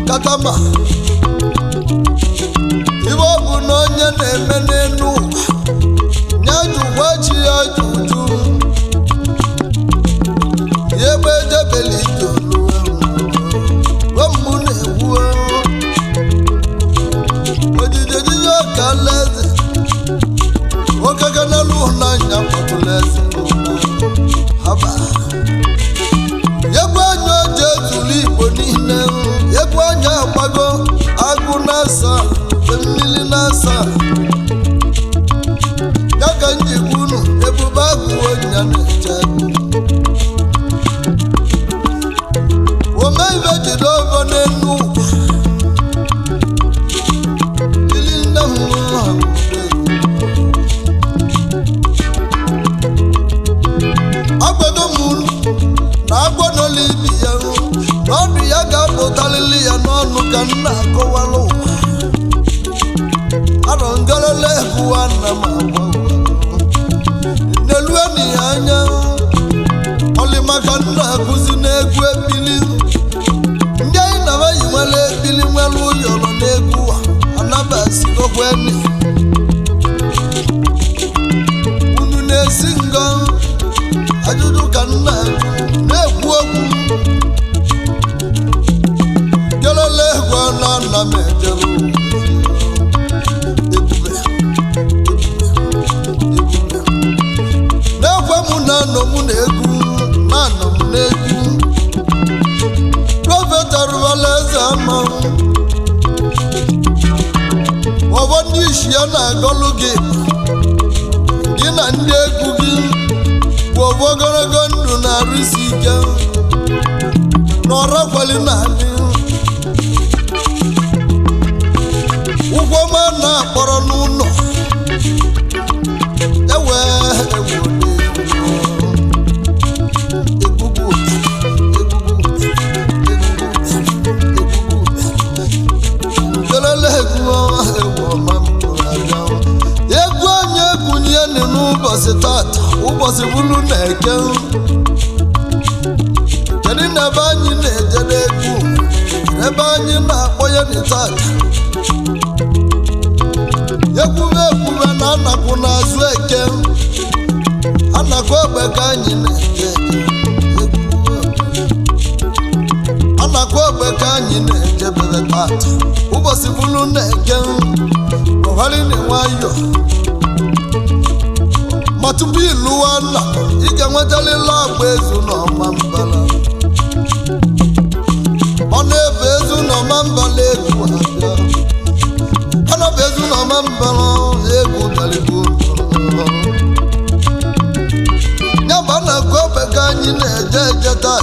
Katama ibe ọ bụ na onye na-eme n'elu ụwa nya jụkwa chi ya juju ya egbe ejebeli itolu mụ na-ekwu ojije ojije ọka alaeze okeke n'elu ụlọanya kpọtụrụ eze haba egwu anya oji ezuru Igbo niile egwu anya agbago agụ na-asa mmiri na-asa ya ka njikwa unu ebube agụwo nya na-eche omeibe jide ọgọ n'elu ụwa ili nne m ha. Agwado m unu na agwọ nọla ibi ya na ọdụ ya ga-apụtalili ya n'ọnụ ka m na-akọwara ụwa arọ ngalala ebuwa nna m agwa nelueni ya anya ọlịmaka nna akụzi n'egwu ebili ndị anyị na yi nwere ebili nwere ụyọrọ n'egwu a anabasigokweni unu na-esi ngọ ajụjụ ka nna na-ekwu okwu kelele egwu na nna m ejere ebube ebube na-ekwe m na anọ m na-egwu na anọ m na-egwu prọfet arụbala eze ama ọbọ ndị isi ya na-agọlụ gị gị na ndị egwu gị bụ ọbọ ogologo ndụ na-arụsi ike n'ọra kwali na adị ụgwọ ma na-akpọrọ n'ụlọ ewe egwu anyị egwunye n'ụbọchị tata ụbọchị bụrụ na eke kedu na ebe anyị na-eje n'egwu ebe anyị na-akpọ ya na tata ekwube ekwube na anakwu n'azụ eke anakwu egbe ka anyị na-eje eje anakwu egbe ka anyị na-eje bebe tata ụbọchị bụrụ na eke ọghara na nwayọ ma tupu ịlụwa nna ị ga-enwetalịla agba ezu na ọma mbala ọ na-efe ezu na ọma mbala egwu abịa ọ na-efe ezu na ọma mbala egwu bịara ya bụ anakọ ogbe ka anyị na-eje eje tata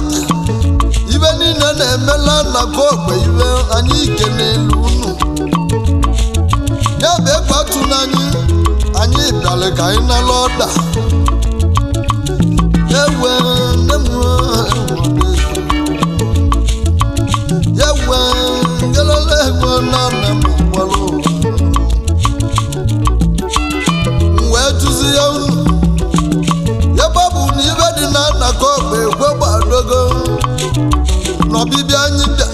ibe niile na-emela anakọ ogbe ibe anyị ike n'elu unu ya bụ egwu atụ n'anyị anyị bịara ka anyị nara ọda ewe nne m ewe ngelele egwe na nna m gwara ụwa m wee tụzi ya unu ebe ọ bụ na ibe dị na nnakọ ogbe ekwe gbadogo n'ọbịbịa anyị bịa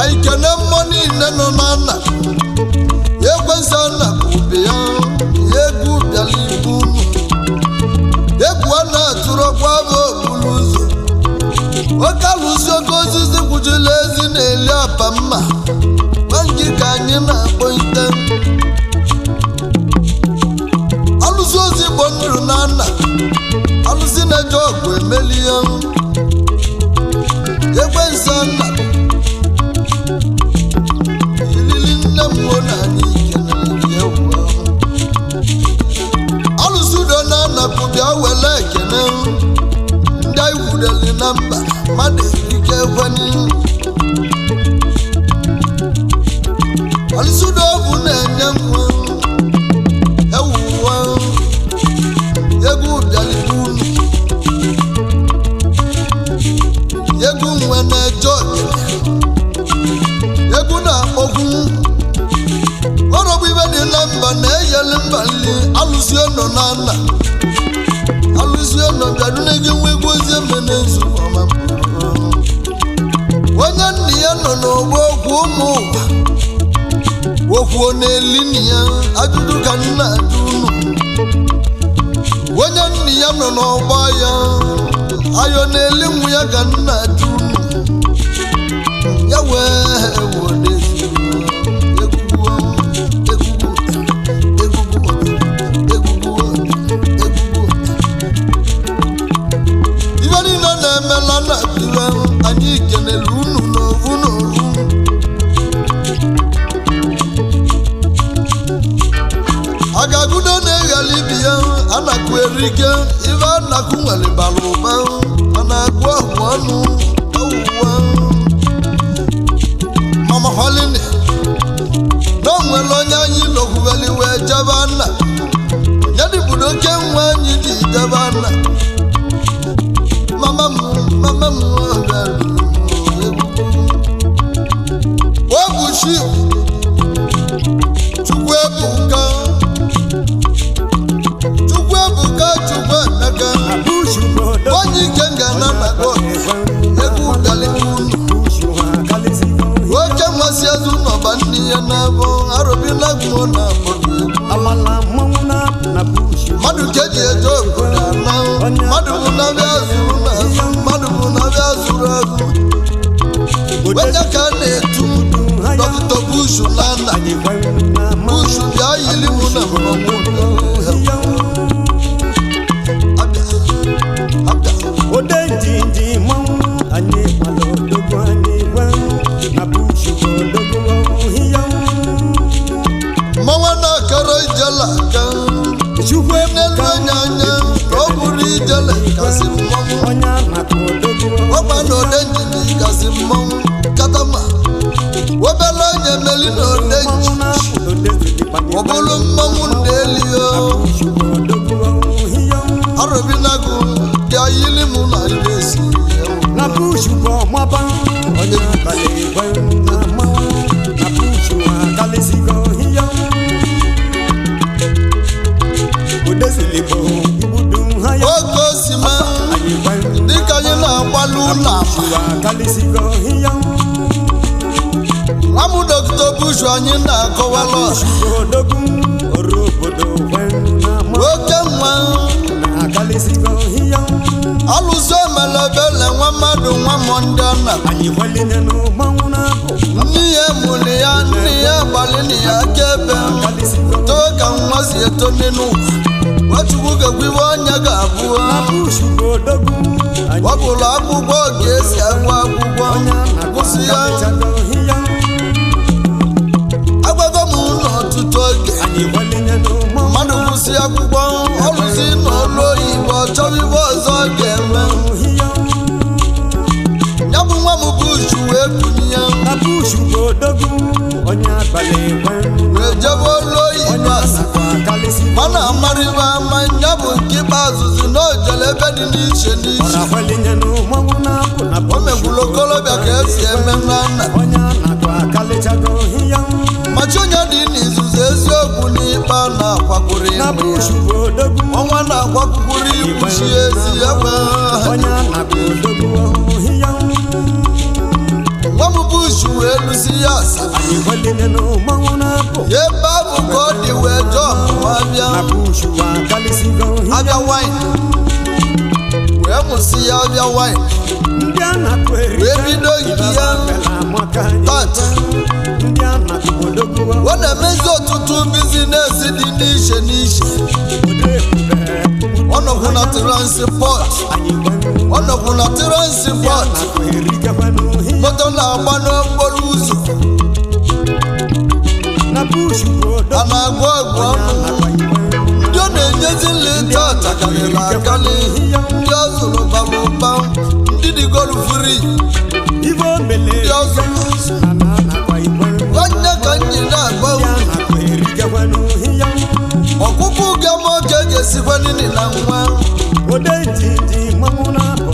anyị kene mmụọ niile nọ na nna ekwensu nna bụ ube ya ya egwu bịara ibu unu egwu a na-atụrọkwa bụ okpuru ụzọ oke alụsi oke osisi kwuchila ezi na-eli apa mma nwangi ka anyị na-akpọ ite alụsi ozi igbo ndụ na nna alụsi na-eje ọgụ emeli ya ekwensu nna ilili nne m wo na anyị kenere ya ewu alụsị udo na anapụ bịa wele ekene ndị anyị wudeli na mba mmadụ erike ekweni alụsị udo bụ na-enye nwa ewuwa egwu bịalibu unu egwu nwe na-eje ogene egwu na-akpọkwu ọrọbụ ibe dị na mba na-eyeli mba nli alụsi ọnọ na nna alụsi ọnọ bịadune gị nwa egwu ozi emene nzu ọma. ya nọ n'ogbo okwu ụmụ ụwa okwu ọ na-eli nne ya ajụjụ ka nna ajụ unu onye nne ya nọ n'ọgbọ ya ayọ na-eli nwa ya ka nna ajụ unu ya wee wode egwugwu egwugwu egwugwu egwugwu egwugwu ife niile na-emela na biwe anyị kenere unu n'ovu n'ovu agagudo na-eghala ibi ya anakụ erike ife anakụ nwere bara ụba a na-agụ ọgwụ ọnụ ọwụwa mama holini na o nwere onye anyị nọkwugheli wee jebe nna ya dịbudo oke nwa anyị ji jebe nna mama m mama m obuchi chukwu ebuka chukwu ebuka chukwu emeka onye ike nga na nago egwu galikunu oke nwasi ezu n'ọba nne ya n'abụ arụbinagwo na abọdụ egwu mmadụ ka eji eje obodo ana mmadụ bụ na bịa zụrụ na azụ mmadụ bụ na bịa zụrụ azụ onye ka a na-etu dọkịta bushu na nna bushu bịa yiri mụ na mmanwụ abịa abịa Ode njinji mmanwụ anyị gbara odogwu anyị gwa na bushu bụ odogwu hiya mmanwụ na-akọrọ ijele aka Chukwu n'elu anya anya na ọ bụrụ ijele kasị mmanwụ onye anakụ odogwu ọgba na ode njiji kasị mmanwụ katama obere onye meli na ode mmanwụ njiji na-apụ n'odezidikwa ọ bụrụ mmanwụ na-elio bushu bụ odogwu hiya arụbinagụ bịa yili mụ na ibesi na bushu bụ ọmaba onye abalị gwa na mmanwụ na bushu akalịsigo hiya odezili bụ igbudu ha ya oge osima anyị gwa dịka anyị na-agbalụ ụlọ ama akalịsigo hiya nwa m dọkịta bushu anyị na-akọwala ọha odogwu oru obodo gwa na mmanwụ oke nwa na akalịsigo hiya alụsị omelebele nwa mmadụ nwa mọ ndị ọ na anyị gwaline n'ụmanwụ na-apụ nne ya mụrụ ya nne ya gbalịnị ya akaebe akalịsigo too ka nwa si eto n'ụwa nwachukwu ga-ekwu iwe ọnya ga-abụ na bushu bụ odogwu anyị ọ bụrụ akwụkwọ ka esi agụ akwụkwọ onye anakwa kwụsị ya akalịchago hiya agwago m n'ọtụtụ oge anyị gwaline n'ụmanwụ mmadụ kwụsị akwụkwọ ọlụsị n'ọlụ oyibo ọ chọrọ iwe ọzọ ọ ga-eme hiya ya bụ nwa m bushu wee kunye ya na bushu bụ odogwu onye abalị gwa wee jebe olu oyibo onye asị anakwa akalịsigo mana amarịba ama ya bụ nke ikpeazụzi na o jere ebe dị n'iche n'iche ọra gwaline n'ụmanwụ na-apụ na o bushu mekwuru okolobịa ka esi eme na nna onye anakwa akalịchago hiya machi onye dị n'izuzu eziokwu n'ikpe a na-akwakwuru na ibu ya bushu bụ odogwu ọnwa na-akwakwuru ibu chi ezi egbe onye anakwa odogwu hiya nwa m bushu wee lụsi ya asa anyị gwaline n'ụmanwụ na-apụ ya ebe ahụ ka ọ dị wee jọọ ma bịa na bushu akalịsigo hiya abịa wine wee mụsị ya abịa wine ndị a na-akụ wee bido nke ya amaka anyị tata ndị a na-akụ odogwu ọ na-emezi ọtụtụ bizinesi dị n'iche n'iche obodo ebube ọ nọkwu na transpọt anyị gwanụ ọ nọkwu na transpọt na-akụ erikekwanụ hi moto na-agba n'okporo ụzọ na bushu bụ a odogwu na-agwọ ọgwụ ọnụ nakwa igwe ndị ọ na-enyezi nleta ọcha karịrị akarị ndị ọ zụrụ bara ụba ndị dịgoro fri ife omele ndị ọ zụrụ na na nakwa igwe nwanne ka m ji na-agba ndị a na-akụ erikekwanụ hi ya ọkpụkpụ gama ka e ga-esikwa nini na nwa ode njinji mmanwụ na-apụ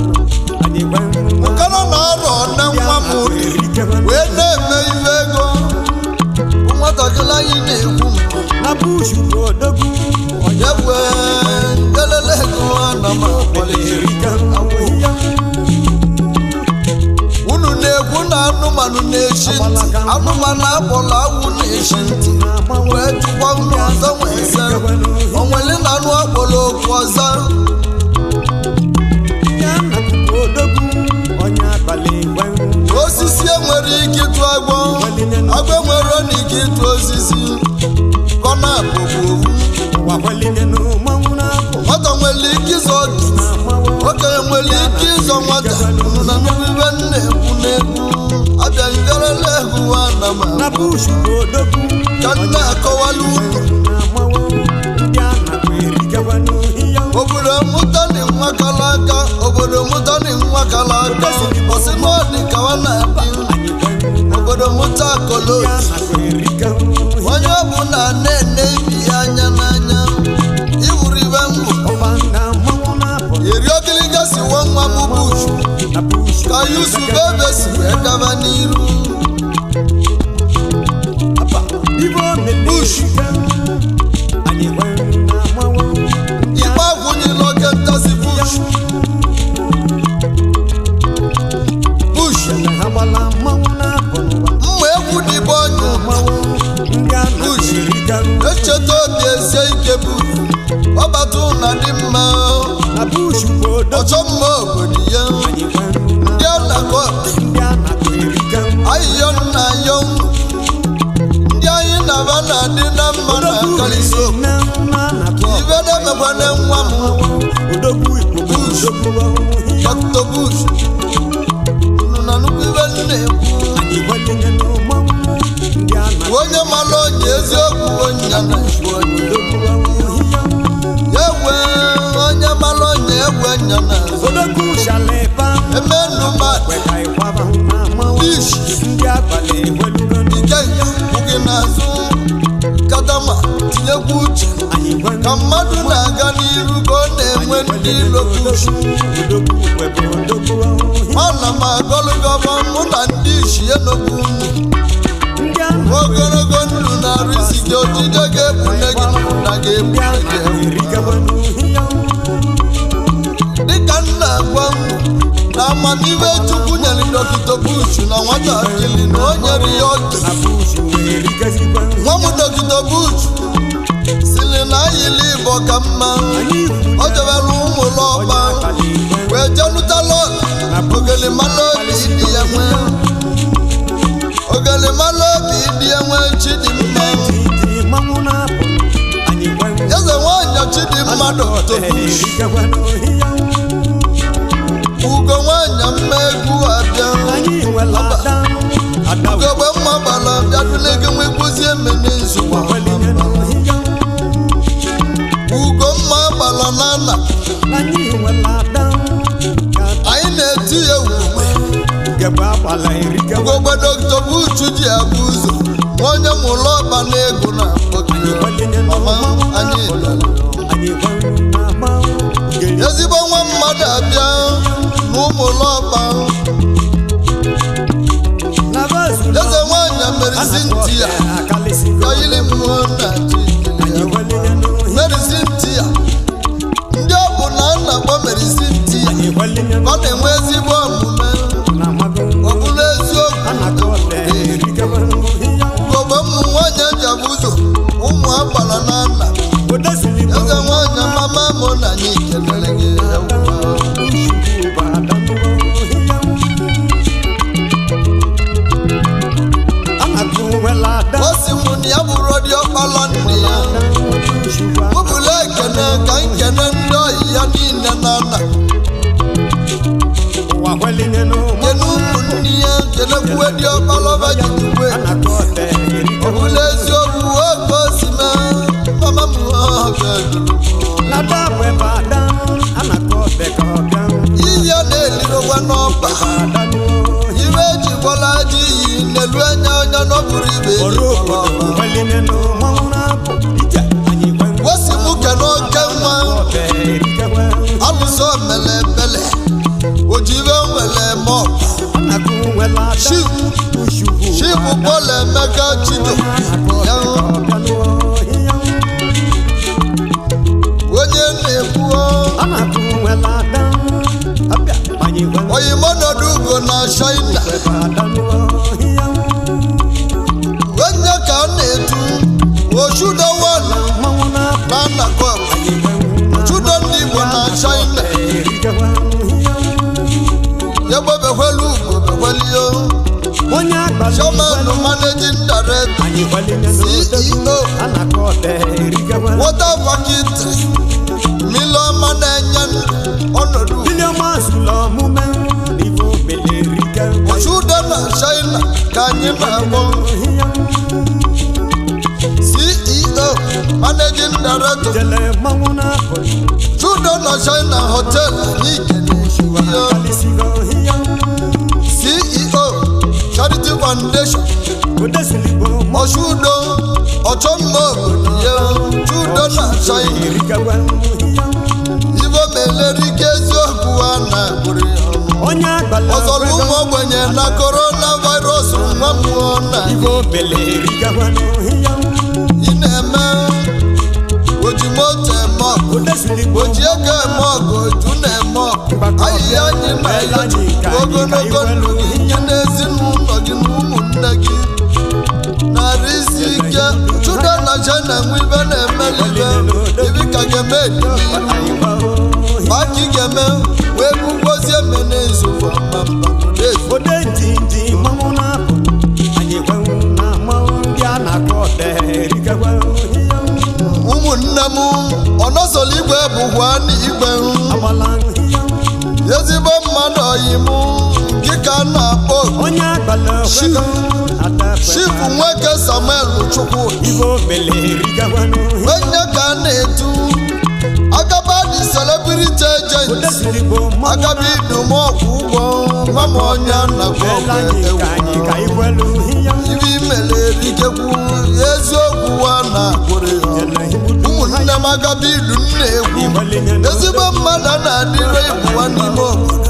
anyị gwanụ ụkara na-arọ na nwa m erikekwanụ wee na-eme iwe ego nwatakịrị anyị na-ekwu mpụ na bushu bụ odogwu onye wee ngelele ego ana m akwalite erikekwanụ hi ya unu na-ekwu na anụmanụ na-eshi ntị, anụmanụ akpọrọ awụ na-eshi ntị. Wee jụkwa unu ọzọ wee sị, onwere na anụ akpọrọ okwu ọzọ? Osisi enwere ike ịtụ agwọ, agwọ enwere na ike ịtụ osisi. Kọna bụbu owu. Nwata nwere ike ịzọ okenye, okenye nwere ike ịzọ nwata. Unu na nnukwu ibe m na-ekwu n'egwu abịa ngarala egwu ana m Na agwa bush bụ odogwu. ka m na-akọwala unu. Ndị a nakwa erikekwa n'ohi ya. Obodo mụta ni nwa kala aka, obodo mụta ni nwa kala aka, ọsị na ọ dị ka ọ na-adị. Anyị kwe Obodo mụta ndị a kolo. nakwa erike ohi. Onye ọbụla na-ene ibi ya anya n'anya iwuru ibe mbụ. Ọba na mmanwụ na-apụ. Eri ogiliga si nwa nwa m Bush Na bush ka Yusuf ebe si wee gaba n'iru. Apa, ibe o mere Bush. erike. Anyị kwe na mmanwụ. Ikpe agwụnyela oke ntazi Bush. Bush. Na ha gbala mmanwụ na-apụ n'ụwa. Mma egwu dịbe ọnya ụma. Mmanwụ ndị a nakwa Bush. erike. Echeta obi ezie ike bụ ọbata ụna dị mma. Na bush bụ odogwu. Ọchọ mma obodo ya. Anyị kwe na Ndị anakọ ndị a nakwa erike. ayịyọ nna ayọ nnụ. Ndị anyị na-aba na-adị na mma na akarịsị okwu. Na nna na-atụ Ibe na-emekwana nwa m. odogwu Igbo bụ Bush. odogwu ọhụrụ. Dr. Bush, unu na nnukwu ibe m na-ekwu. Anyị kwenyere n'ụmụ ndị a na Onye mara onye eziokwu onye na-ekwu onye. odogwu ọhụrụ. Ya ewe onye mara onye egwe nya na Odogwu shalepa emenu mmadụ. kweka ịkwaba na mmanwụ. Bush. Ndị abalị ekwelugo. Ike kwụ gị n'azụ katama tinyekwu uche. Anyị kwe Ka mmadụ na-aga n'iru ka ọ na-enwe ndị ilo Bush. Odogwu kwebe odogwu ọhụrụ. Mana m agọlụgọba mụ na ndị ishi enokwu unu. Ndị a na Ogologo ndụ na-arụ isi gị, ojije ga-ebune gị na ndị a ga-ebune gị. na-erikekwa n'ohi ya. Dịka nna agwa m na amamihe Chukwu nyere Dọkịta Bush na nwatakịrị na o nyere ya oke. Na Bush wee rikezikwa. Nwa m Dọkịta Bush siri na ayịlị Igbo ka mma. Anyị kwuru O jebere ụmụlọkpa abalị ekwe. wee jenụta lọd ogelimala obi ịdị ya nwe, ogelimala obi ịdị ya nwe Chidimma. Titi mmanwụ na-apụ. Anyị kwe Eze nwanyị Chidimma Dọkịta Bush. erikekwa n'ohi ya. Ugo nwanyị mma egwu abịa. Anyị nwere ada ada. Ugogbe mma gbara bịadule gị nwekwuzi emene nzukọ. Welinye n'ohi ya. Ugo mma gbara n'ala. Anyị nwere ada ka Anyị na-eti ya ugogbe. ugegbe agbala erikekwa. Ugogbe Dọkịta Bush ji abụ ụzọ nwa onye mụrụ ọba na ego na akpọ gị. Welinye Mama n'ọmanwụ anyị na-apụ. bịara. Anyị kwere na mmanwụ ugeri. Ezigbo nwa mmadụ abịa n'ụmụlọkpa. Na vazu Eze nwanyị merisi ntị ya akalịsịgo. ka yiri mmụọ na chi Anyị ya. welinye n'ohi. Merisi ntị ya, ndị ọ bụ na nna kpọ merisi ntị ya, Anyị welinye ọ na-enwe ezigbo omume. na mmanwụ. Ọ bụrụ eziokwu. A na-akọ ọbịa erikekwa n'ohi ya. Ugogbe ụmụ nwanyị eji abụ ụzọ ụmụ agbara na nna. Odezili Eze nwanyị mama mụ na anyị kelere gị ewuwa. bụ ada n'ohi ya. A na-akụ nwere ada. O si mụ na ya bụrụ diọkpala nne ya. Mụbụla ekene ka nkene ndị ọyị ya niile na nna. Ụwa welinye n'ụmụ. Kene ụmụnne ya, kenekwuwe diọkpala ọba ji tukwe. A na-akọ ọbịa Ọ erikekwa. bụla eziokwu oge o si mee mama m ọbịa jụrụ. Lada bụ ebe ada. A na-akọ ọbịa ka ọbịa. Iyi ya na-elirokwa n'ọba. Ada n'ohi. Iwe eji gbọla ji iyi n'elu anya onye n'ọbụrụ ibe eji Ọrụ gbọla obodo ọba. welinye n'ụmụ na-apụ. Ije anyị kwe. Wesi mụ kene oke nwa. Ọbịa erikekwa. Alụsọ mele ebele ojibe nwere eme ọba. A na-akụ nwere ada. Chief. Ushukwu Chief Paul Emeka Chido ya, ọbịa n'ohi ya. onye na-ekwu. A na-akụ nwere ada. Ọbịa anyị kwe. Oyimọnọdụ ugo na China. Ebe ada n'ohi ya. Chairman, Managing Director, CEO, Water Factory, Miloma na-enye ọnọdụ Ọchụde na China ka anyị na-akpọ CEO, Managing Director, Chudo na China Hotel. Anyị kene ya. CEO, Charity Foundation Ọchụdo Ọchọmma obodo ya. Chudo na China, ibe melerike eziokwu a na-agbụrụ ya ọnụ. Onye agbala Ọzọrọ ụmụ ogbenye na corona virus, nwa mmụọ na ị na-eme oji moto eme ọgụ, oji ego eme ọgụ, oju na-eme ọgụ ahịhịa. Anyị na-ele ogologo ndụ gị nye n'ezinụlọ gị na ụmụnne gị narị isi ike. Chudo na China nwe ibe na-emelibe ibi ka ga-eme ediliru maka ị ga-eme wee bugbozie eme na-ezu ma mba n'ezu. Ode njinji mmanwụ na-apụ, anyị ekwenwu na mmanwụ ndị a na-akọ ọdẹ erikekwe. Ụmụnne m, ọnọsọlọ igwe bụkwa n'igwe. Agbala. Ezigbo mmadụ oyi m gị ka a na-akpọ Onye agbala. Chief. Chief Nweke Samuel Chukwu. Ibo mele erikekwe. Onye ka a na-etu Agaba the celebrity agent. Odesigbo mmanwụ. Agaba idumọkwụ ụgwọ nwa m, onye na-akpọ Bela anyị ka anyị ka ikwelu ihe. Ibe imele erikekwu eziokwu a na-agụrụ ya. Ụmụnne m, agaba ilu m na-ekwu ezigbo mmadụ a na-adịrị ịbụwa n'ime obodo.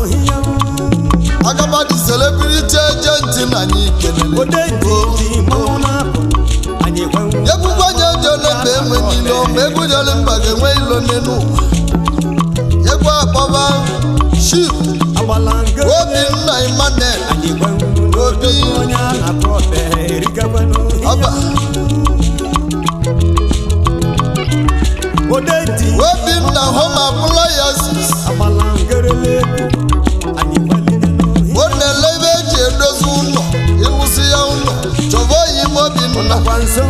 Agaba the celebrity agent na anyị kelele. Ode njinji mmanwụ na-apụ, anyị ekwenwu. Egwugwu anyị ejele mba enwe n'ilo ma egwu jele mba ga-enwe ilo n'elu ụwa. Egwu akpọba Chief Agbala ngo. Obinna Emmanuel. Anyị ekwenwu. Obi. Onye a na-akpọ ọdẹ erikekwe. Ọba. Ode njinji. Obinna Home Appliances. Agbala ngerele anyị ekwenwu. Ọ na-ele ebe eji edozi ụlọ, ịlụsị ya ụlọ, chọba oyi m Obinna. Ọnọkwa nso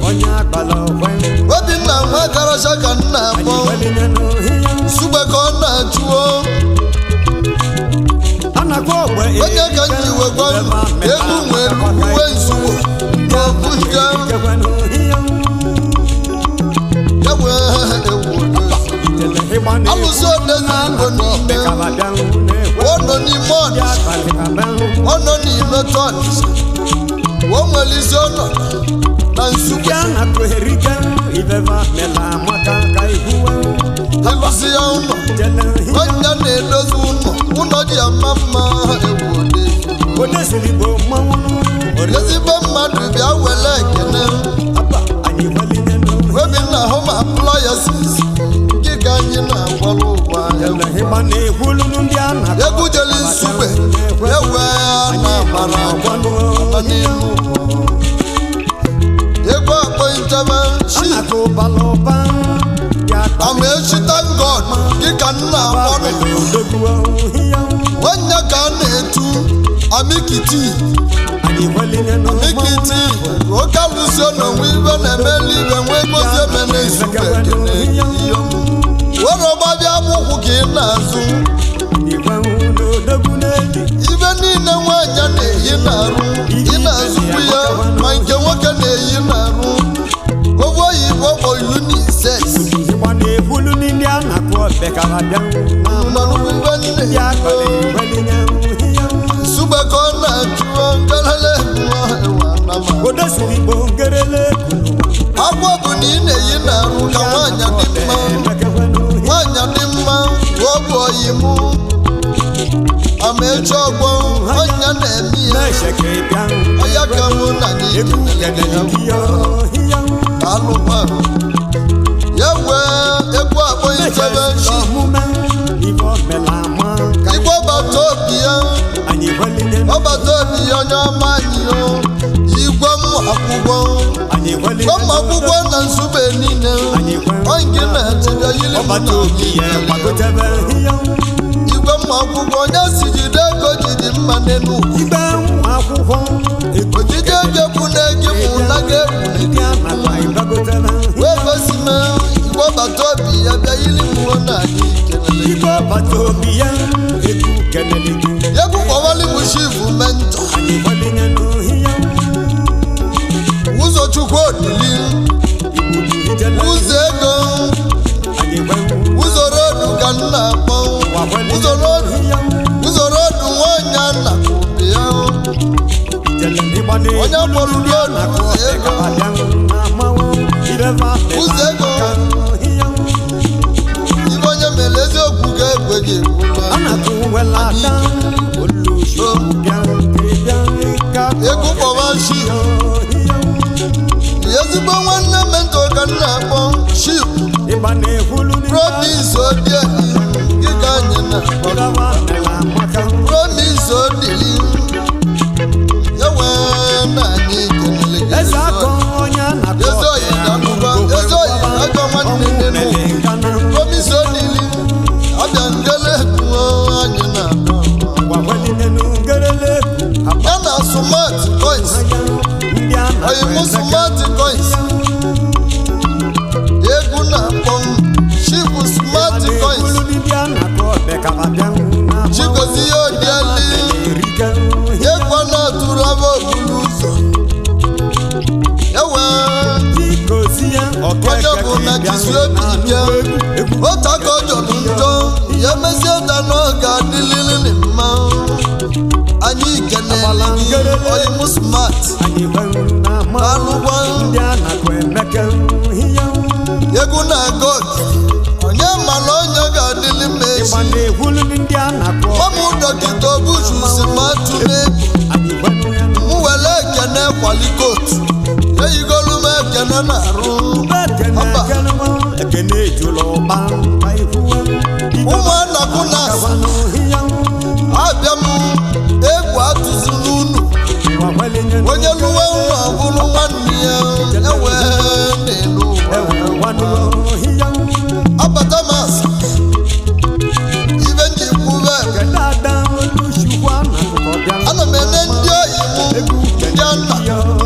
onye agbala okwe. Obinna nwa karasha ka nna Anyị akpọ. ekwenye n'ohi. Sugbe ka ọ na-achụo. A na-akpọ ogbe. Onye ka m ji wekwa egwu nwere uwe nzuwo n'ofu nke Erikekwe n'ohi. Ya wee ewu alụsị odezi Igbo niile. Ọ nọ n'ime Ọnịsha, ọ nọ n'ime Ọnịsha, o nwere isi ọnọdụ na Nsukka. Alụsị ya ụlọ, onye na-edozi ụlọ, ụlọ dị ama mma. Ewu odezi ezigbo mmadụ bịa were ekene. Obinna Home Appliances nke ka anyị na-agwara ụwa. Egwu jeli Nsugbe ewe na amara agwa n'elu ụwa. Egwu akpọ nchebe Chief Amaechi, thank God gị ka nna akpọrọ. Onye ka a na-etu Amikiti, Amikiti oke alụsị n'onwe ibe na-emeli ibe nwee gozi eme na-ezube ekene were ọgbabịa akwụkwụ ka ị na-azụ ibe niile nwaanyị na-eyi na-arụ, ị na-azụkwu ya, ma nke nwoke na-eyi na-arụ ofe oyibo kpọ unisex. Mmanụ ibe nne Nsugbe ka ọ na-achụ ngelele ewa nama. Akwa bụ na ị na-eyi na-arụ ka nwaanyị dị mma, nwaanyị dị mma. Ọ bụ oyi mụ Amaechi ọgbọ ọnya na-eme ya ọya ka mụ na gị kelele ya. Alụkwa ya wee egwu akpọ ichebe chi igwe ọbata obi ya, ọbata obi ya, onye ọma anyị o igwe mmụ akwụkwọ, ụmụ akwụkwọ na Nsube niile onye na-echebe yiri mụ na gị kelele. Igwe mmụ akwụkwọ, onye si jide ego jidi mma n'elu ụwa. Igbe nwa akwụkwọ. Onye kpọrọ lodu ụzọ ego. Ụzọ ego. Ibe onye mere eziokwu ga-ekwe gị egwu kpọwa ship. Ezigbo nwanne mentọ ka m na-akpọ ship. Promise Odieli, gị ka anyị na-akpọ Promise Odili. Ewe na anyị kenele gị. Ezi oyi ga-anụba, ezi oyi ajọ nwanne nne m. Promise Odili, abịa ngele egwu anyị na-akpọ. Ya na Smart Coins, oyibo Smart Coins. Egwu na-akpọ m Chief Smart Coins. Chigozie Odieli, egwu a na-atụrụ aba okpuru ụzọ. Ewe onye bụ na jisi obi ike, otu aka ọ jọrọ njọ, ya mezie ụta na ọ ga-adịlịrị mma. Anyị kenele gị, oyibo Smart. Alụgwa egwu na-aga oke, onye ma na onye ga-adịlị mma echi. Ụmụ dọkịta Obuchu si ma tụrụ egwu. M were ekene kwalikotu, eyigolu m ekene na-arụ. Ụmụ anakwụnas, abịa m egwu atụzi n'unu. Onye lụwe nwa bụrụ nwanne ya, ewe n'elu ụwa. Abata m asa ibe njikwube, ana m ene ndị oyi m, ndị nna,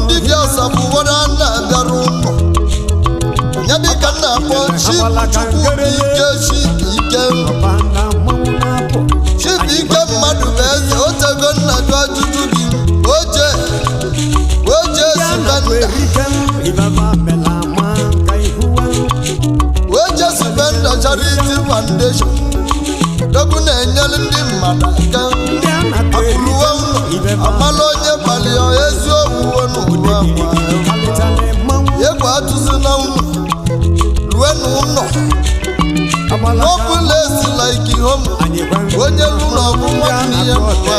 ndị bịa asabụ ụfọdụ a na-abịara ụlọ ya dịka nna akpọ Chibuike. Chibuike, Chibuike mmadụ bụ eze otego nna jụ ajụjụ gị oche oche sipenda oche sipenda Charity Foundation dọkụ na-enyere ndị mmadụ aka akụrụwa ụlọ amala onye gbalịa eziokwu n'ụwa. Egwu atụzi na ụlọ rue n'ụlọ n'ọbụla esila ike hom onye lụrụ ọbụ nwanne ya n'ụwa.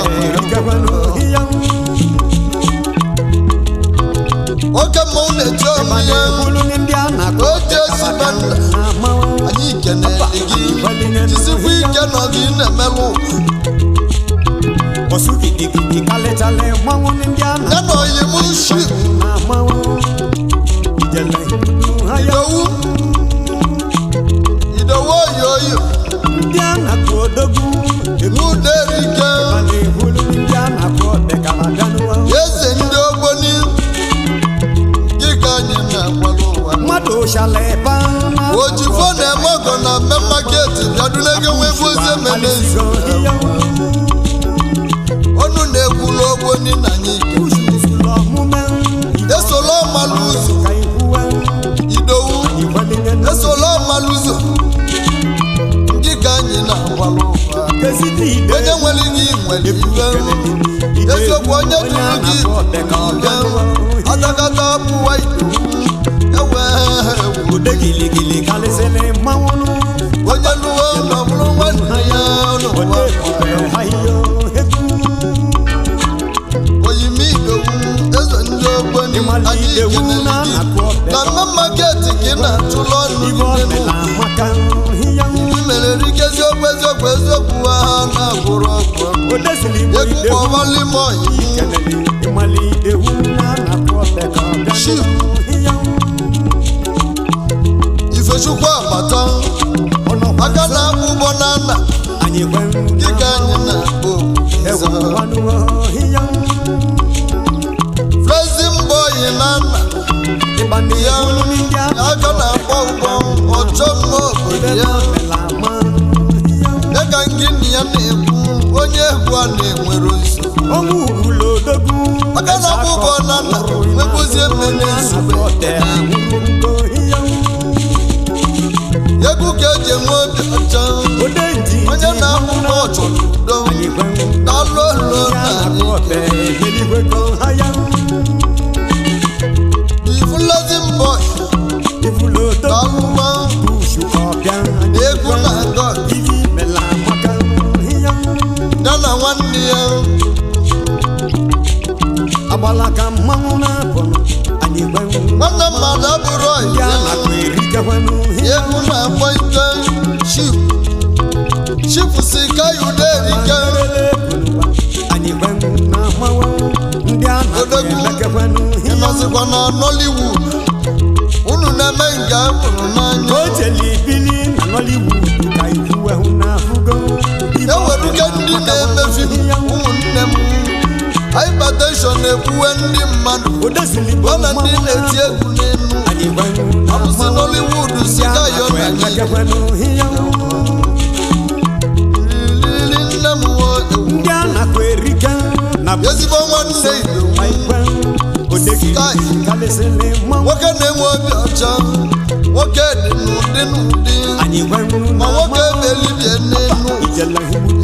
Oke mmọnwụ na-eche onwe ya oche sipenda, anyị kenere gị, jisikwa ike nọ gị na-emelụ ya na oyim shi idowu idowu oyoyo n'uderike eze ndị ogboni gị ka anyị na-agwala ụwa. Ojifo na-eme ọgọ na mme maketi bịadulege nwegbozi emenezi ọnụ na-ekwulu ogboni na anyị ike esola ọmalụ ụzọ idowu esola ọmalụ ụzọ gị ka anyị na-agwala ụwa. Onye nwere gị nwere iwe eziokwu, onye tụrụ gị nke atakata pụwa idowu ewe onye lụwa ụlọ bụrụ nwanne ya n'ụwa. Oyimi idowu eze ndị ogboni, anyị kenere gị na mma maketi ka ị na-atụlụ ọnụ gị n'ụwa. Ndị mere rike eziokwu eziokwu eziokwu ha na-agwụrụ ọgwụ egwu kpọbalimo Chief Ifechukwu abata aka na-akpụ ụgbọ na nna dịka anyị na-akpọ Flexing boy na nna ya aka na-akpọ ụgbọ ọchọ mma obodo ya dịka ngịnị ya na-ekwu onye egwu a na-enwere nsogbu aka na-akpọ ụgbọ na nna nwekwuzie mmemme nsogbu. Egwu ka eji enwe obi ọcha, onye na-akwụ ụgbọ chọrọ udo. Daalụ olu na anyị. mmanwụ na-apụnụ anyị gwenwu. Nwanne mmadụ abụrụ Ndị ya. a na-akụ erikekwenụ ihe. Egwu na-akpọ ike chief, chief si ka ya ude erike. Anyị gwenwu na mmanwụ ndị a na-akụ Odogwu. emekekwenụ ihe. Ịnọzikwa na Nollywood, unu na-eme nke a hụrụ n'anya. O jeli bili na Nollywood ka ikwu ehu na afụgo. Eweruke ndị na-eme fim, ụmụnne m, hypertension na-ekwuwe ndị mmadụ. Odezili bụ ọ na ndị na-eti egwu n'elu. Anyị gwenwu na Abụsị mmanwụ Nollywood si ndị a ka na-akụ ya na emekekwenụ ihe. lili nne m wo ewu. Ndị a na-akụ erike na Ezigbo nwanne Igbo. Odegiri kalịsịlị mmanwụ. Nwoke na-enwe obi ọcha, nwoke dị n'ụdị n'ụdị. Anyị gwenwu ma na nwoke mmanwụ belibie n'elu. Ijele.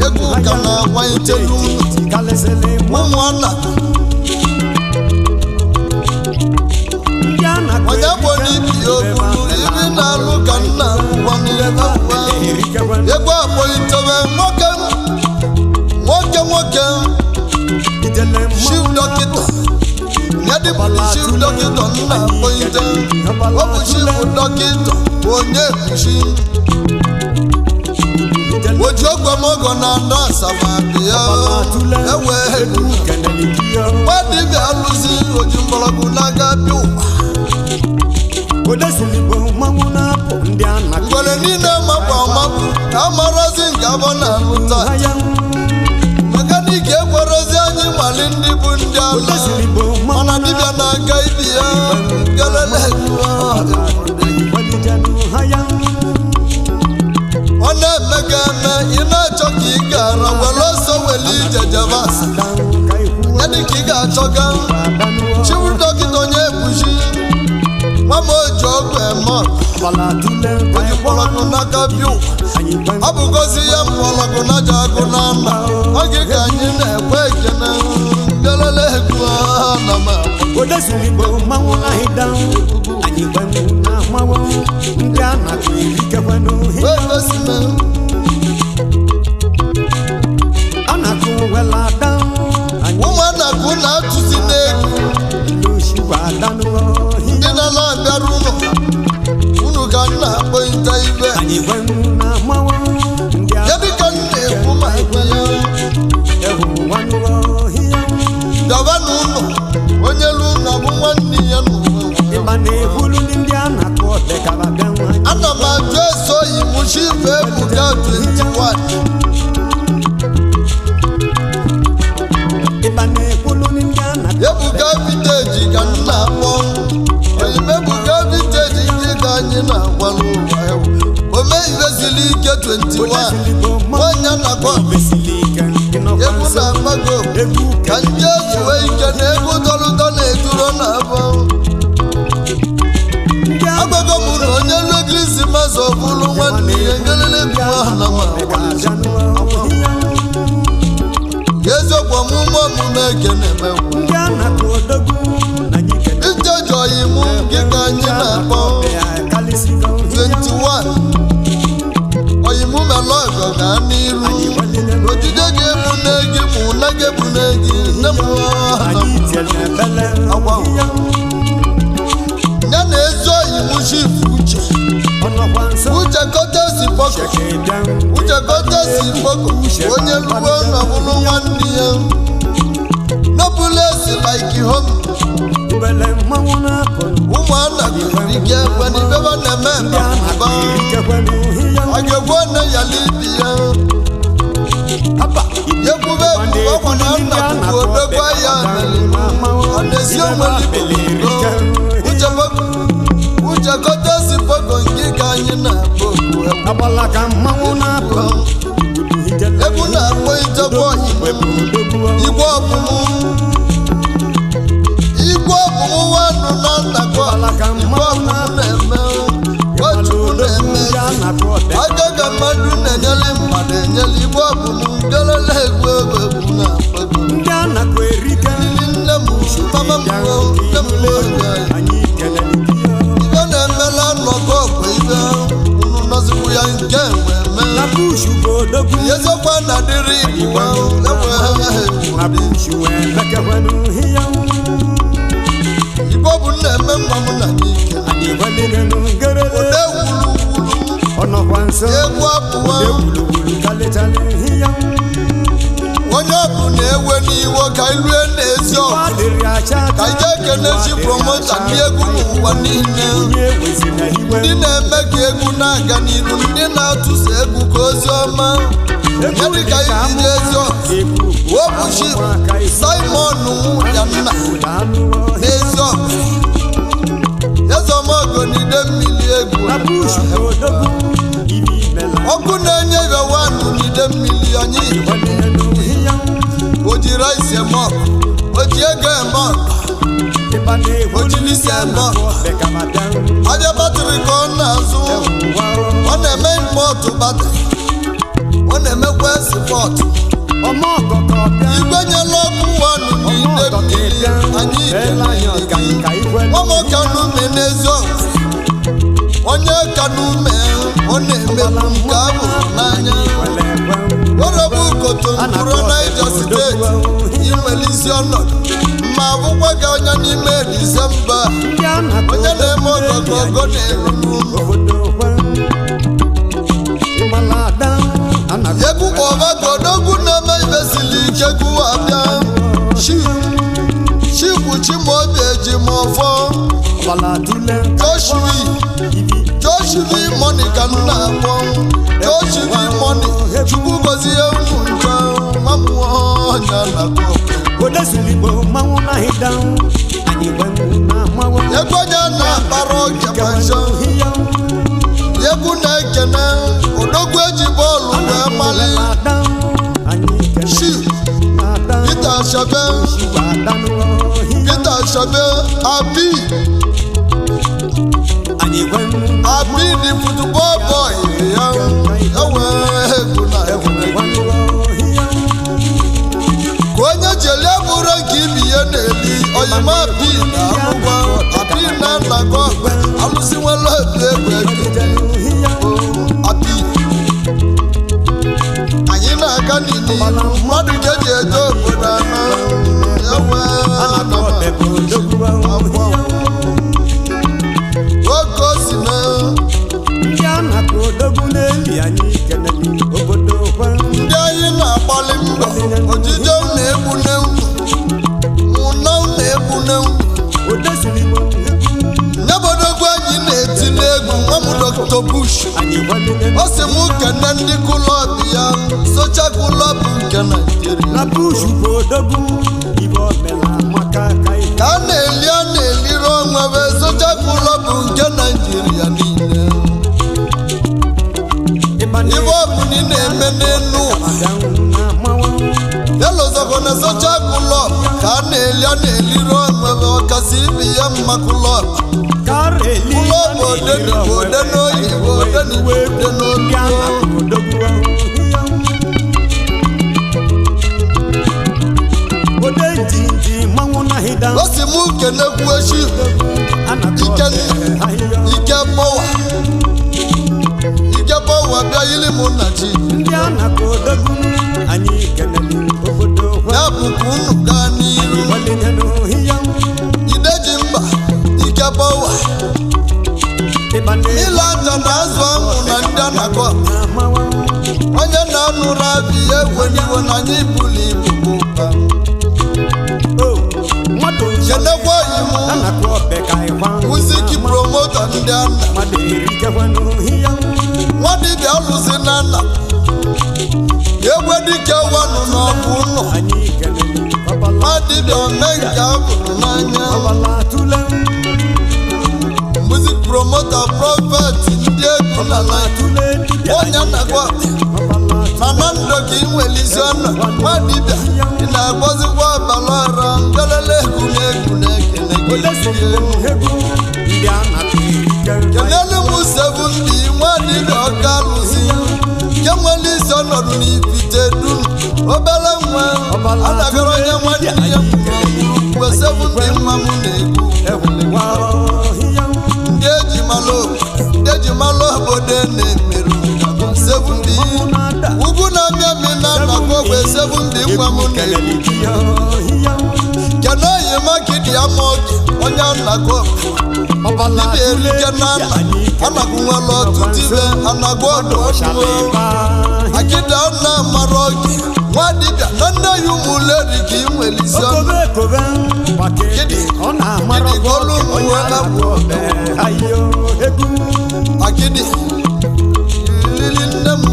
Egwu ka na-akwanyite n'ụlọ. Kalịsịlị mmanwụ. Ụmụnna. Ndị a na-akụ onye bụ n'ibi ya okwulu ibi na-alụ ka nna ụwa niile na-agwa. Erikekwenụ. Egwu akpọlitebe nwoke, nwoke, nwoke. Ijele Chief mmanwụ. dọkịta ya dịbụrụ chief dọkịta nna akpọlite. Ọ bụ chief dọkịta onye kpuchi oji ogwemọgọ na ada asaba ya ewe. Nwa dibịa alụzi oji mgbọrọgwụ n'aka bịa ụwa. Odeziligbo mmanwụ na-apụ ndị a na Ngwere niile mapụ amapụ ka amarazi nke abọ na-alụ taa. ya. Mekaniki ekwerozi anyị mali ndị bụ ndị ala. Odeziligbo mmanwụ. Mana dibịa na-aga ibi ya ngelele. Welitenụ ha ya. Ọ na-eme ka eme ị na-achọ ka ị gara were ọsọ were ije jebe asa. Ka ikwu. Ya dị ka ị ga-achọga Abanụ. chiwu dọkịta onye ebuchi nwa m oji ọgwụ eme ọgụ. Ọbala tule. Oji mgbọrọgwụ n'aka bịa ụwa. Anyị gwe. Ọ bụ gozi ya mgbọrọgwụ na aja agụ na nna oge ka anyị na-ekwe ekene ngelele egwu na m akpọ. Odeziligbo mmanwụ ahịda anyị gwe na mmanwụ ndị a na-akụ erikekwenụ. Wee gosi m. A na-akụ wela ada anyị. Ụmụnna ka unu atụzi n'egwu. Ilu adanụ. Ndị na na-abịara ụlọ unu ka m na-akpọ ite ibe. Anyị gwe na mmanwụ ndị a. Kedu ka m na-ekwu ma ekwe ya? Ewu nwanụ ọhịa. Daba n'ụlọ onye lu ụlọ bụ nwanne ya n'ụwa. Ịba na-ebulu ndị a na-akụ ọdekara bịa nwanyị. Ana m ajụ eso oyi m chife Ebuka 21. Ịba na-ebulu ndị a na-akụ. Ebuka viteji ka m na-akpọ oyime. Ebuka viteji ndị ka anyị na-agwala ụwa ewu ome ibe siri ike 21 nwanyị na-akọ. Mesili ike ịnọkwa egwu nso. na-agbago. Egwu. Ka ndị ezuwe ike na egwu tọrụtọ na-ejuro na-abọ. Ndị a Agbago m na onye lu Krismas ọ bụrụ nwanne ya ngelele bụ ahụ na nwa. na-abịa n'ọhịa. Eziokwu ọmụmụ omume ekene emewu. Ndị a na-akụ odogwu na anyị kene. Njeji ọyịmụ gị ka anyị na-akpọ. Kalịsịgo ọhịa. 21 ọyịmụ melọgọ gaa n'iru. Ojide ga-ebu nne gị mụ na ga-ebu nne gị nne m Anyị tiele ebele ọhịa. Ya na ezi ọyịmụ chief Uche. Ọnọkwa nso. Uche kọtesi pọkọ. Cheke bịa. Uche kọtesi pọkọ onye luwe na bụrụ nwanne ya nọbụlesi like home. Ubele mmanwụ na-apụ. Ụmụnna ike kwenibeba na-eme Ndị a mba. na-akụ erikekwenụ ọhịa. A ga-egwu nne ya libi ya. Haba. Ekwube ekwube ọkwa na nna bụbu odogwu ya ọ na-esi onwe libo. Uche pọkọ, Uche kọtesi pọkọ nke ka anyị na-akpọ okwu egwu. Agbala ka mmanwụ na-apụ. Egwu na-akpọ ichekwa igwe ọbụmụ, igwe ọbụmụ nwanụ na nnakọ igwe ọbụmụ na-eme nwachukwu na-eme aka ka mmadụ na-enyere mmadụ enyere igwe ọbụmụ ngelele egwu egwu egwu na-akpọ. Ndị a na-akụ erike. Nne m, mama m, nne m oge. Anyị kelere gị. Ibe na-emela nnọkọ ọkwa ibe unu nọzikwu ya nke enwe Na eme. bushu bụ odogwu. Ezekwa na dịrị igbo enwe. Na bushu wee mekekwenụ ihe. nso. Egwu apụwa. Ode wuluwulu kalịchalị ihe. Onye ọ bụ na-ewe n'iwe ka ilue n'ezi ọgụ. Adịrị acha. Ka ije kenechi promoter ndị egwu n'ụwa niile, Onye wezina iwe. ndị na-eme ka egwu na-aga n'iru, ndị na-atụsa egwu ka ozi ọma ya dịka ijiji ezi ọgụ. Wepụchi Simon ya nna n'ezi ọgụ, ezemogo n'ide mmiri egwu. Na bush odogwu ibi imela. Ọkụ na-enye ghawanụ n'ide mmiri anyị. Ịgbalịnụ ihe. O ji rice eme ọkụ, o ji ego eme ọkụ, Ịba na-egwu. o jiri isi eme ọkụ. Bekamabịa. Abịa battery ka ọ na-azụ. Ọ na-eme import battery, ọ na-emekwa export. Ọmọ ọkọkọ bịa. Igwe nyela ọkụ wanụ n'ide mmiri anyị. Nwamoke n'ume n'ezi ọgụ, onye ka n'ume ọ na-emekwu nke abụ n'anya. Werebu koto mkpụrụ Niger State inwere isi ọnọdụ ma abụkwa gị anya n'ime Disemba. Onye na-eme ọgọgọgọ na-eru n'ụlọ. Egwu kpọba godogwu na-eme ibe siri ike gụwa abịa. Chikwu Chimaobi Ejimọfọ, Joshua, Joshua Money ka m na-akpọ Joshua Money. Chukwu gozie unu ncha nwa m ọnya na-akpọ. Egwu onye na-akpara oge manshọ. Egwu na-ekene odogwu eji bọọlụ wee mali shi Peter Shabe, Peter Shabe Abi, Abi the football boy ya ewe. Egwu na egwu ka onye jeli bụrụ nke ibi ya na-eli oyima. Abi na alụgwa abi na nnakọ alụsị nwere obi egwu ekele abi. Anyị na-aga n'ihu mmadụ ka eji eje obodo anọ ewe oge o si na. Ndị a na-akụ odogwu n'eli anyị kenele obodo kwa. Ndị anyị na-agbalị mbọ ojije unu egbune unu mụna unu egbune unu. Odesigbo. Nyebodogwu anyị na-etili egwu nwa m Dr. Bush. Anyị gbalile. Ọ sị m kene ndị club ya, socha club nke Naijiria. Na bush bụ odogwu ibe omela maka ka ihe. Ka a na-eli a na-eliri onwe bụ socha club nke Naijiria niile. Ibe ọbụla ị na-eme n'elu ụwa, elozọkwa na socha club ka a na-eli a na-eliri onwe bụ ọkasị ibi ya mma. Club, club odenigbo, odenoyibo, odenigbo, odenolu. O si mụ kenekwu echi Ikenna Ike Pọwa, Ike Pọwa bịa yiri mụ na chi. Ndị a na-akụ odogwu anyị kenele obodo kwa. Ya bụ ka unu gaa n'iru. Ideji mba Ike Pọwa ile aja na azụ anwụ na ndị anakọ onye na-anụrụ abịa ya egweniwe na anyị bụlụ ibu bụ ụba. Kenekwa oyi mụ music promoter ndị ana nwa dibịa alụsị na nna egwe dike wanụ n'ọkụ ụlọ nwa dibịa ome nke abụrụ n'anya. Music promoter prophet ndị egwu na na onye na-agwa mana ndụ ka ị nwere isi ọnụ nwa dibịa ị na-agwọzikwa abalị ọra ngelele egwu na egwu na-ekele gị. Kelele m seventy nwa dibịa ọka alụsị nke nwere isi ọnọdụ n'ipite dum obere nwa anagara onye nwanne ya mgbe seventy nwa m na-egwu. Ndị eji malụ, ndị eji malụ obodo na-emerụ seventy ugwu na-abịa mi na anakọ ogbe seventy nwa m na-egwu. Kedu oyi makidi ama oge onye anakọ Ọbala Dibịa erike na nna anagụ nwere ọtụtụ ibe anagụ ọdụ ọdụ. Akịda na mara oge nwa dibịa na nne ya ụmụleri ka ị nwere isi ọnụ. Okobe kobe gbakedi, ọ na-amara Gịnị ka olu ụmụ onye nwa na-akpọ ọbẹ ayo egwu. Akịdị lili nne m.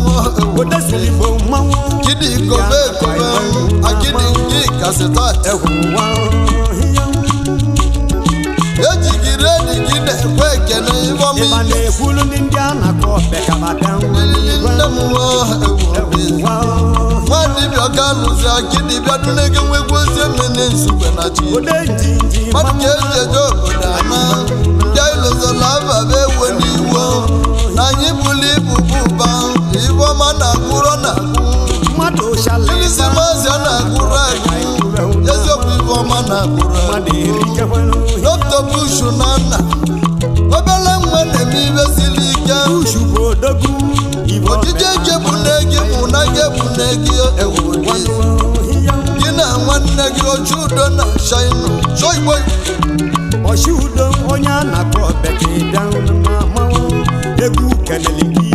Odesiri bụ mmanwụ. Gịnị kobe kobe akịdị nke kasị tata. Egwu nwa ihe. Eji gị redi gị na-ekwe ekene ifeọma. Ịba Ike. na-ekwulu ndị a na-akpọ ọbẹ ka ba bịa nwa. Lili nne m ewu. Egwu nwa. Nwa dibịa ka lụzi akịdị bịa dunege nwegwu ozi emene nsukwe na chi. Ode njinji. Mmadụ ka eji eje obodo ana ndị ịlụzola ababa ewe n'iwo na anyị bụlụ ibu bụ ụba ifeọma na-agwụrọ na-agwụ. Mmadụ shalịba. Kilisimasi a na-agwụrụ agwụ, eziokwu, ifeọma na-agwụrụ Mmadụ agwụ. erikekwanụ. Dr. Bush na nna obele nwa na-eme ibe siri ike. Bushu bụ odogwu ibe. Ojije ike bụ nne gị mụ na gị bụ nne gị ewu gị gị na nwanne gị ochu udo na shainu chọigbo. Ọchị udo onye a na-akpọ bekee bịa na mmanwụ egwu kelele gị.